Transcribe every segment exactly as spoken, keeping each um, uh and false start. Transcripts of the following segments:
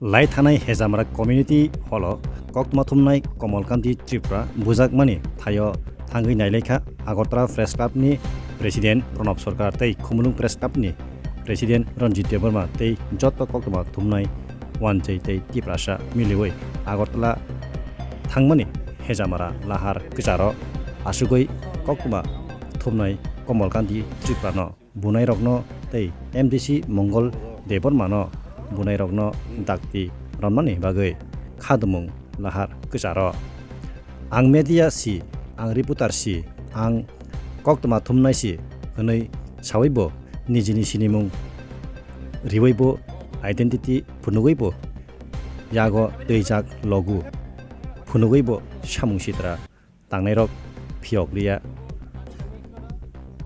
Lai thanai Hejamara Community Hall o koktwma thumnai Komal Kanti Tripura bujakmani thaio thangwi nailaikha Agartala Press Club ni President Pranab Sarkar tei Khumulwng Press Club ni President Ranjit Debbarma tei joto koktwma thumnai wanjwi tei Tiprasa miliwi Agartala thangmani Hejamara lahar kwcharo asugwi koktwma thumnai Komal Kanti Tripura no bunairokno tei M D C Mongol Debbarmano bunairokno dakti romnani bagwi khadumung lahar kwcharo. Ang media si, ang reporter si, ang koktwma thumnai si hwnwi sawibo nijini sinimung riwibo identity phunugwibo yago twijak logu phunugwibo samung sitra tangnairok phiyok liya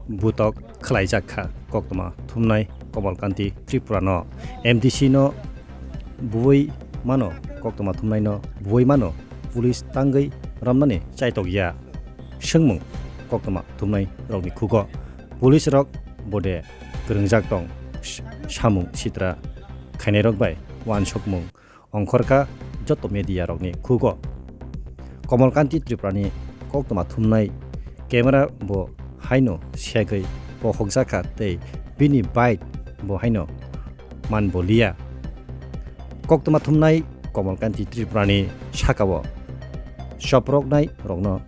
butok khwlaijak kha koktwma thumnai Komal Kanti Tripura no M D C no buwi mano koktwma thumnai no buwi mano police tangwi romnani chaitok ya swngmung koktwma thumnai rokni khugo police rok bode kwrwngjak tong samung sitra khainairok bai uansukmung ongkhorkha joto media rokni khugo. Komal Kanti Tripurani koktwma thumnai camera bo haino segwi pohokjakha tei bini bike bo haino man boliya. Koktwma thumnai Komal Kanti Tripurani sakao choproknai rokno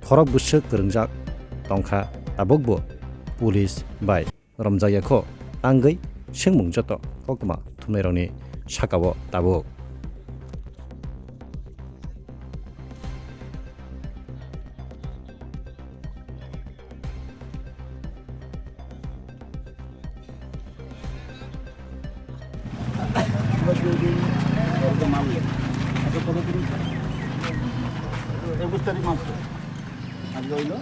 khorok bwswk kwrwngjak tongkha tabukbo police bai romjakya kho tangwi swngmung joto koktwma thumnairokni sakao tabuk. একুশ তারিখ মাস তো। আজকে হইলো?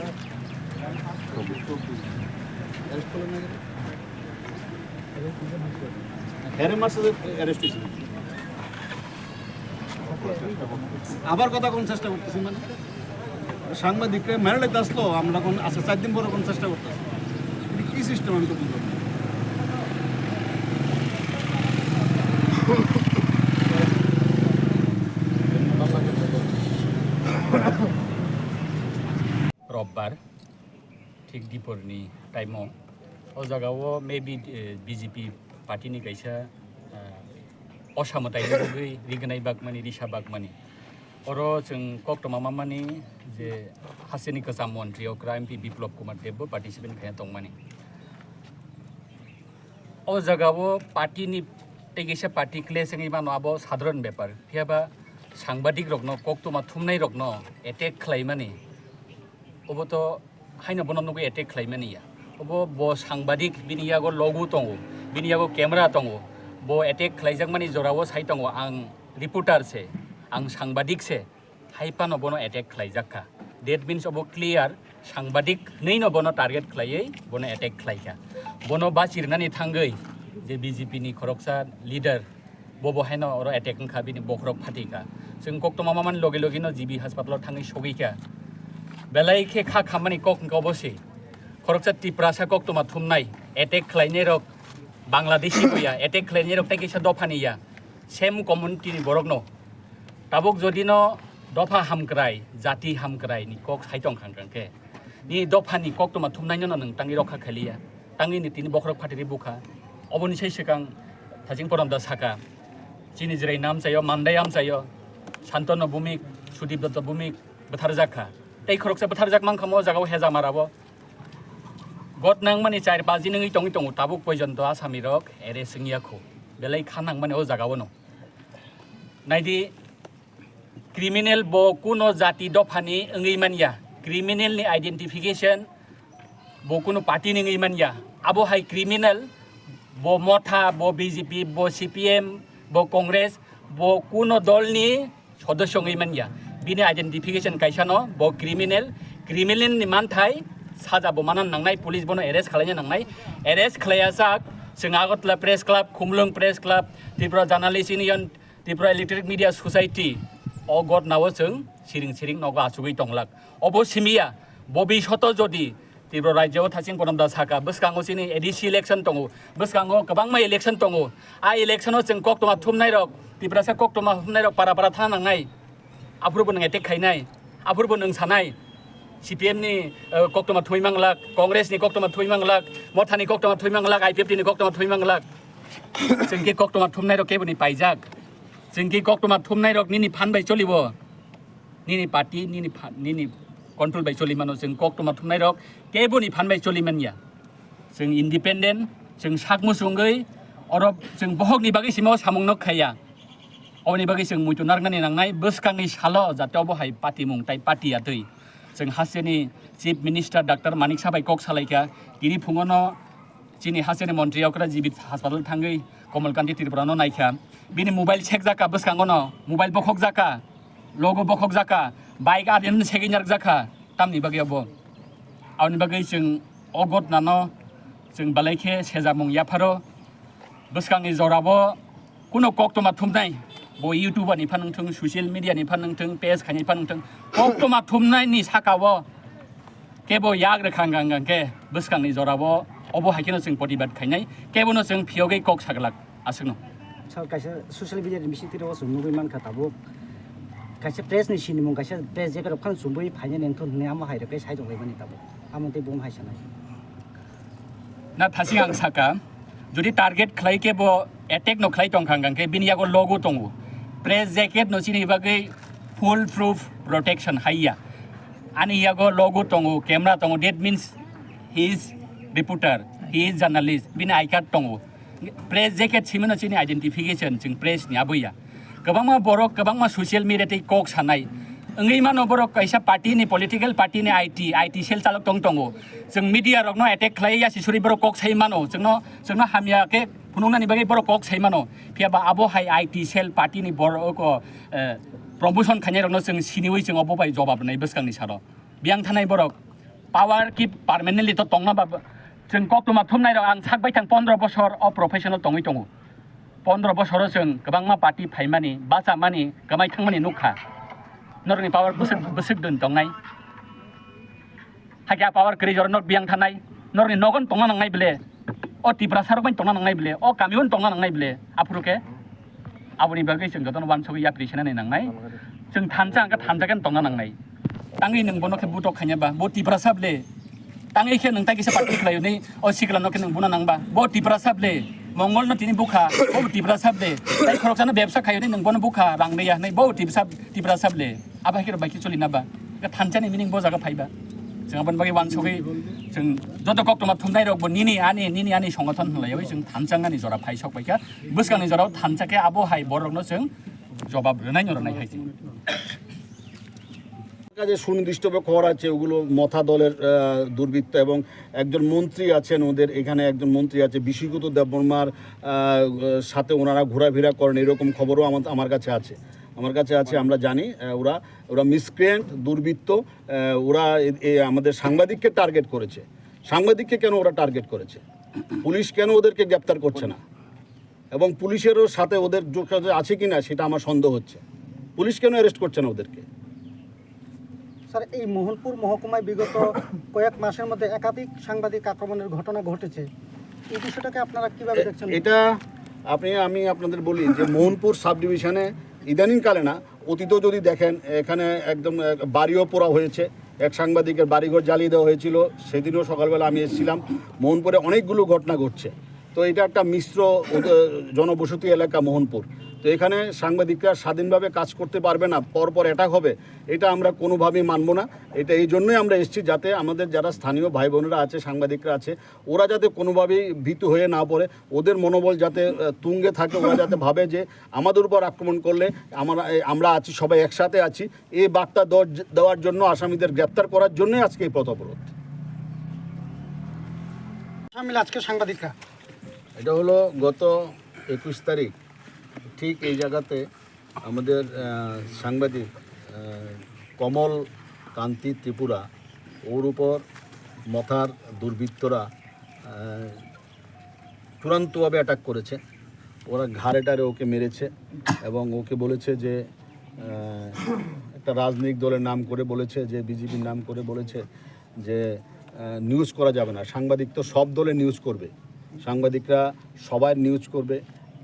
হ্যাঁ, মাসে অ্যারেস্ট হয়েছিল। আবার কথা কোন চেষ্টা করতেছেন মানে? সাংবাদিকরা মেরে লাইতে আসলো, আমরা কোন, আচ্ছা, চার দিন পরে কোন চেষ্টা করতেছি। এটা কি সিস্টেম আমি তো বুঝলাম না। রোববার ঠিক দুপুরনি টাইমও ও জায়গাও মেবি বিজেপি পার্টিনি কাইসা, আহ, অসামতাইনি রোগী রিগনাই বাগমানি, রিসা বাগমানি। Oro chwng koktwma mamani je hasteni kwcham montri okra M P Biplop Kumar Deb bo participate khaina tongmani. O jagao party ni tei kaisa party clash wngwi mano, abo sadharon bepar. Phiya ba sangbadik rokno, koktwma thumnai rokno attack khlaimani, obo to haino bono nugwi attack khlaimani ya. Obo bo sangbadik, bini yago logo tongo, bini yago camera tongo. Bo attack khlaijakmani jorao sai tongo, ang reporter se, ang sangbadik se, hai phano bono attack khlaijak kha. That means obo clear, sangbadik hwnwi no bono target khlaiwi bono attack khlaikha. Bono bachirnani thangwi je B J P ni khoroksa leader, bo bo haino oro attack wngkha, bini bokhorok phatikha. Chwng koktwma mamani logi logi no G B hospital o thangwi sogwi kha. Belai khe kha khammani kok wngkha obo se. Khoroksa Tiprasa koktwma thumnai, attack khlainai rok Bangladeshi bo ya, attack khlainai rok tei kisa dophani ya. Same community ni borok no. Tabuk jodi no dopha hamkrai, jati hamkrai ni kok sai tong khang khang khe, ni dopha ni koktwma thumnai no nwng tangwi rokha khaliya, tangwi ni tini bokhorok phatiri bukha. Oboni sai swkang Thaching Porom da saka, chini Jirai nam chayo, Mandai am chayo, Santanu Bhumik, Sudip Dutta Bhumik bwtharjak kha. Tei khoroksa bwtharjak mankha mo jagao Hejamara bo. Got nangmani char pas din wngwi tongwi tongo, tabuk poijonto Asami rok arrest wngya kho. Belai kha nangmani o jagao no. Naidi, criminal bo kuno jati dophani wngwi manya, criminal ni identification bo kuno party ni wngwi manya. Abo hai criminal, bo Motha, bo B J P, bo C P M, bo Congress, bo kuno dol ni sodosyo wngwi manya. Bini identification kaisa no, bo criminal, criminal ni manthai saja bo manan nangnai, police bono arrest khlaina nangnai. Arrest khlaiya sak, chwng Agartala Press Club, Khumulwng Press Club, Tripura Journalist Union, Tripura Electronic Media Society, o gotnao chwng siring siring nogo achugwi tonglak. Obo simiya, bo bisoto jodi Tripura rajyo o Thaching Porom da saka, bwskango chini A D C election tongo, bwskango kwbangma election tongo. A election o chwng koktwma thumnai rok Tiprasa koktwma hwnnairok para para thana nangnai. Aphuru bo nwng attack khainai. Aphuru bo nwng sanai. C P M ni, eh, koktwma thumwi manglak, Congress ni koktwma thumwi manglak, Motha ni koktwma thumwi manglak, I P F T ni koktwma thumwi manglak. Chwng khe koktwma thumnairok keboni paijak. Chwng khe koktwma thumnairok nini phan bai cholibo. Nini party, nini pha-, nini control bai choli mano. Chwng koktwma thumnairok keboni phan bai choli manya. Chwng independent, chwng sak muchungwi, oro chwng bohokni bagwi simo samung nok khaiya. Oboni bagwi chwng muitu narwknani nangnai, bwskangni salo jate obo hai patimung tai pati atwi. Chwng hasteni Chief Minister Doctor Manik Saha bai kok salaikha, tini phungono chini hasteni montri okra jibit hospital thangwi Komal Kanti Tripura no naikha. Bini mobile sekjakha bwskangono, mobile bokhokjakha, logo bokhokjakha, bike adin segwi narwkjakha, tamni bagwi obo. Aboni bagwi chwng o gotnano chwng belai khe sejamung yapharo. Bwskangni jorabo kuno koktwma thumnai, bo YouTuber ni phan wngthung, social media ni phan wngthung, page khainai phan wngthung, koktwma thumnai ni saka o kebo yak rwkha hwnkha hwnkha khe bwskangni jorabo obo hai kheno chwng protibad khainai, kebono chwng phiyogwi kok saglak aswkno. Sir, kaisa social media ni bisingtwi o chwng nugwi mankha tabuk, kaisa press ni sinimung, kaisa press jacket rok phano chumui phainai nengthun hwnwi amo hai rok khe sai tonglaimani tabuk, amo tei bo hai sanai. Na thasing ang saka, jodi target khlai khe bo attack no khlai tongkha hwnkha khe bini yago logo tongo. Press jacket no chini bagwi full proof protection haiya. Ani yago logo tongo, camera tongo, that means he is reporter, he is journalist, bini I card tongo. Press jacket simi no chini identification, chwng press ni aboya. Kwbangma borok, kwbangma social media tei kok sanai. Wngwi mano borok kaisa party ni, political party ni I T, I T cell chalok tong tongo. Chwng media rokno attack khlai ya sisuri borok kok sai mano. Chwngno, chwngno hamya khe phunuknani bagwi borok kok sai mano. Phiya ba abo hai I T cell party ni borok o, eh, promotion khainai rokno chwng siniwi chwng obo bai jobab rwnai bwskangni salo. Biyang thanai borok power ki permanently to tongna ba chwng koktwma thumnai rok ang sak bai thang pondro bosor o professional tongwi tongo. Pondro bosoro chwng kwbangma party phaimani, bachamani, kwmai thangmani nukha. Norokni power bwswk, bwswk dun tongnai. Hakhe a power kwrwi jora norok biyang thanai, norokni nogon tongna nangnai bele, o Tiprasa rok bai tongna nangnai bele, o kamio tongna nangnai bele, aphuru khe aboni bagwi chwng jotono uansugwi yapri senani nangnai. Chwng thansa hwnkhe thansa khe tongna nangnai. Tangwi nwng bono khe butok khaina ba, bo Tiprasa bele. Tangwi khe nwng tai kisa party khlaio ni, o sikla no khe nwng buna nangba. Bo Tiprasa bele. Mongol no tini bukha, bo Tiprasa bele. Tai khoroksano bebsa khaio ni nwng bono bukha, rang reya hwnwi, bo Tiprasa, Tiprasa bele. Abo hai khe rok bai khe choli na ba. Khe thansa ni meaning bo jaga phai ba. Chwng aboni bagwi uansugwi chwng joto koktwma thumnai rok bo nini ani, nini ani songothon hwnlaiwi chwng thansa ani jora phai sok bai kha. Bwskangni jorao thansa khe abo hai borok no chwng jobab rwnai no rwnai hai chwng. কাছে সুনির্দিষ্টভাবে খবর আছে, ওগুলো মথা দলের, আহ, দুর্বৃত্ত এবং একজন মন্ত্রী আছেন ওদের এখানে, একজন মন্ত্রী আছে, বিশ্বজিৎ দেববর্মার, আহ, সাথে ওনারা ঘোরাফেরা করেন, এরকম খবরও আমার, আমার কাছে আছে। আমার কাছে আছে, আমরা জানি, আহ, ওরা, ওরা মিসক্রিয়েন্ট, দুর্বৃত্ত, আহ, ওরা এ, এ, আমাদের সাংবাদিককে টার্গেট করেছে। সাংবাদিককে কেন ওরা টার্গেট করেছে? পুলিশ কেন ওদেরকে গ্রেপ্তার করছে না? এবং পুলিশেরও সাথে ওদের যোগাযোগ আছে কিনা সেটা আমার সন্দেহ হচ্ছে। পুলিশ কেন অ্যারেস্ট করছে না ওদেরকে? স্যার, এই মোহনপুর মহকুমায় বিগত কয়েক মাসের মধ্যে একাধিক সাংবাদিক আক্রমণের ঘটনা ঘটেছে। এই বিষয়টাকে আপনারা কিভাবে এ-, দেখছেন? এটা আপনি, আমি আপনাদের বলি যে মোহনপুর সাব ডিভিশনে ইদানিংকালে না, অতীতেও যদি দেখেন, এখানে একদম, আহ, বাড়িও পোড়া হয়েছে, এক সাংবাদিকের বাড়িঘর জ্বালিয়ে দেওয়া হয়েছিল, সেদিনও সকালবেলা আমি এসেছিলাম। মোহনপুরে অনেকগুলো ঘটনা ঘটছে। তো এটা একটা মিশ্র উদ-, জনবসতি এলাকা মোহনপুর। তো এখানে সাংবাদিকরা স্বাধীনভাবে কাজ করতে পারবে না, পরপর অ্যাটাক হবে, এটা আমরা কোনোভাবেই মানব না। এটা এই জন্যই আমরা এসেছি, যাতে আমাদের যারা স্থানীয় ভাই বোনেরা আছে, সাংবাদিকরা আছে, ওরা যাতে কোনোভাবেই ভীতু হয়ে না পড়ে, ওদের মনোবল যাতে, আহ, তুঙ্গে থাকে, ওরা যাতে ভাবে যে আমাদের উপর আক্রমণ করলে আমরা, এ, আমরা আছি, সবাই একসাথে আছি, এই বার্তা দেওয়ার জ-, দেওয়ার জন্য আসামিদের গ্রেপ্তার করার জন্যই আজকে এই পথ অবরোধ। সামিল আজকে সাংবাদিকরা। এটা হলো গত একুশ তারিখ, ঠিক এই জায়গাতে আমাদের, আহ, সাংবাদিক, আহ, কমল কান্তি ত্রিপুরা, ওর উপর মথার দুর্বৃত্তরা, আহ, চূড়ান্তভাবে অ্যাটাক করেছে। ওরা ঘাড়ে টাড়ে ওকে মেরেছে এবং ওকে বলেছে যে, আহ, একটা রাজনৈতিক দলের নাম করে বলেছে যে, বিজেপির নাম করে বলেছে যে, আহ, নিউজ করা যাবে না। সাংবাদিক তো সব দলের নিউজ করবে, সাংবাদিকরা সবার নিউজ করবে।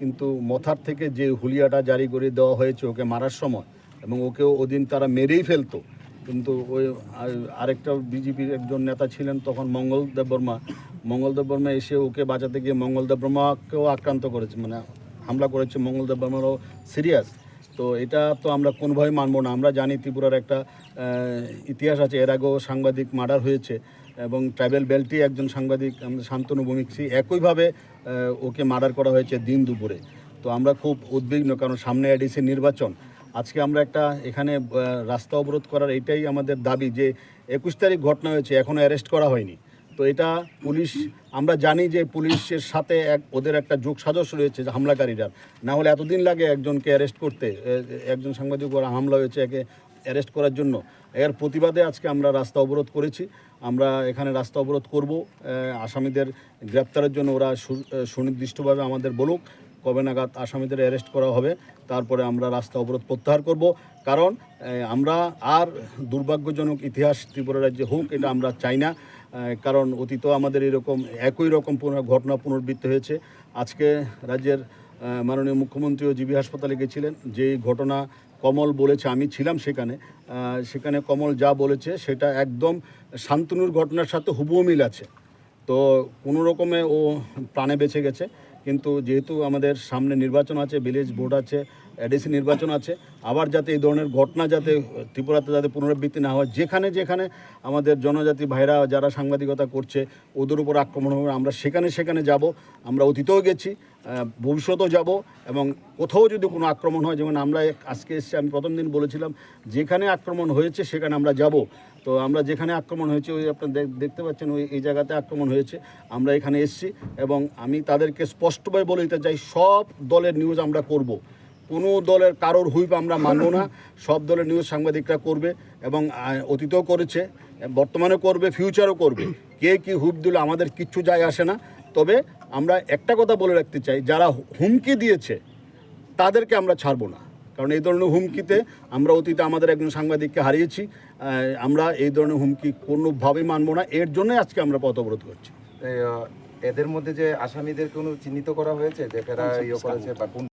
কিন্তু মথার থেকে যে হুলিয়াটা জারি করে দেওয়া হয়েছে ওকে মারার সময়, এবং ওকেও ওদিন তারা মেরেই ফেলতো, কিন্তু ওই আর-, আরেকটা বিজেপির একজন নেতা ছিলেন তখন, মঙ্গল দেববর্মা। মঙ্গল দেববর্মা এসে ওকে বাঁচাতে গিয়ে মঙ্গল দেববর্মাকেও আক্রান্ত করেছে, মানে হামলা করেছে। মঙ্গল দেববর্মারও সিরিয়াস। তো এটা তো আমরা কোনোভাবেই মানবো না। আমরা জানি ত্রিপুরার একটা আহ, ইতিহাস আছে, এর আগেও সাংবাদিক মার্ডার হয়েছে এবং ট্রাইবাল বেল্টে একজন সাংবাদিক আমাদের শান্তনু ভৌমিক, সেই একইভাবে আহ, ওকে মার্ডার করা হয়েছে দিন দুপুরে। তো আমরা খুব উদ্বিগ্ন, কারণ সামনে এডিসি নির্বাচন। আজকে আমরা একটা এখানে আহ, রাস্তা অবরোধ করার এটাই আমাদের দাবি যে একুশ তারিখ ঘটনা হয়েছে, এখনও অ্যারেস্ট করা হয়নি। তো এটা পুলিশ, আমরা জানি যে পুলিশের সাথে এক, ওদের একটা যোগ সাজস রয়েছে যে হামলাকারীরা, না হলে এতদিন লাগে একজনকে অ্যারেস্ট করতে। এ, একজন সাংবাদিক উপর হামলা হয়েছে, একে অ্যারেস্ট করার জন্য। এর প্রতিবাদে আজকে আমরা রাস্তা অবরোধ করেছি। আমরা এখানে রাস্তা অবরোধ করব। আহ, আসামিদের গ্রেপ্তারের জন্য ওরা সু-, আহ, সুনির্দিষ্টভাবে আমাদের বলুক, কবে নাগাদ আসামিদের অ্যারেস্ট করা হবে, তারপরে আমরা রাস্তা অবরোধ প্রত্যাহার করব। কারণ আহ, আমরা আর দুর্ভাগ্যজনক ইতিহাস ত্রিপুরা রাজ্যে হোক, এটা আমরা চাই না। আহ, কারণ অতীতেও আমাদের এরকম একই রকম পুনর-, ঘটনা পুনরাবৃত্তি হয়েছে। আজকে রাজ্যের আহ, মাননীয় মুখ্যমন্ত্রীও জিবি হাসপাতালে গেছিলেন, যেই ঘটনা কমল বলেছে, আমি ছিলাম সেখানে। আহ, সেখানে কমল যা বলেছে সেটা একদম শান্তনুর ঘটনার সাথে হুবহু মিল আছে। তো কোনো রকমে ও প্রাণে বেঁচে গেছে। কিন্তু যেহেতু আমাদের সামনে নির্বাচন আছে, ভিলেজ ভোট আছে, এডিসি নির্বাচন আছে, আবার যাতে এই ধরনের ঘটনা যাতে ত্রিপুরাতে যাতে পুনরাবৃত্তি না হয়, যেখানে যেখানে আমাদের জনজাতি ভাইরা যারা সাংবাদিকতা করছে, ওদের উপর আক্রমণ হবে, আমরা সেখানে সেখানে যাব। আমরা অতীতেও গেছি, আহ, ভবিষ্যতেও যাব। এবং কোথাও যদি কোনো আক্রমণ হয়, যেমন আমরা এক-, আজকে এসছি, আমি প্রথম দিন বলেছিলাম, যেখানে আক্রমণ হয়েছে সেখানে আমরা যাব। তো আমরা যেখানে আক্রমণ হয়েছে, ওই আপনারা দেখ-, দেখতে পাচ্ছেন, ওই এই জায়গাতে আক্রমণ হয়েছে, আমরা এখানে এসছি। এবং আমি তাদেরকে স্পষ্টভাবে বলে দিতে চাই, সব দলের নিউজ আমরা করব। কোনো দলের কারোর হুইপ আমরা মানব না। সব দলের নিউজ সাংবাদিকরা করবে এবং আহ, অতীতেও করেছে, বর্তমানে করবে, ফিউচারও করবে। কে কি হুইপ দিল, আমাদের কিচ্ছু যায় আসে না। তবে আমরা একটা কথা বলে রাখতে চাই, যারা হুমকি দিয়েছে তাদেরকে আমরা ছাড়বো না। কারণ এই ধরনের হুমকিতে আমরা অতীতে আমাদের একজন সাংবাদিককে হারিয়েছি। আহ, আমরা এই ধরনের হুমকি কোনোভাবেই মানবো না। এর জন্যই আজকে আমরা পথ অবরোধ করছি। এই, আহ, এদের মধ্যে যে আসামিদের কোনো চিহ্নিত করা হয়েছে যে কারা ইয়ে করেছে বা কোন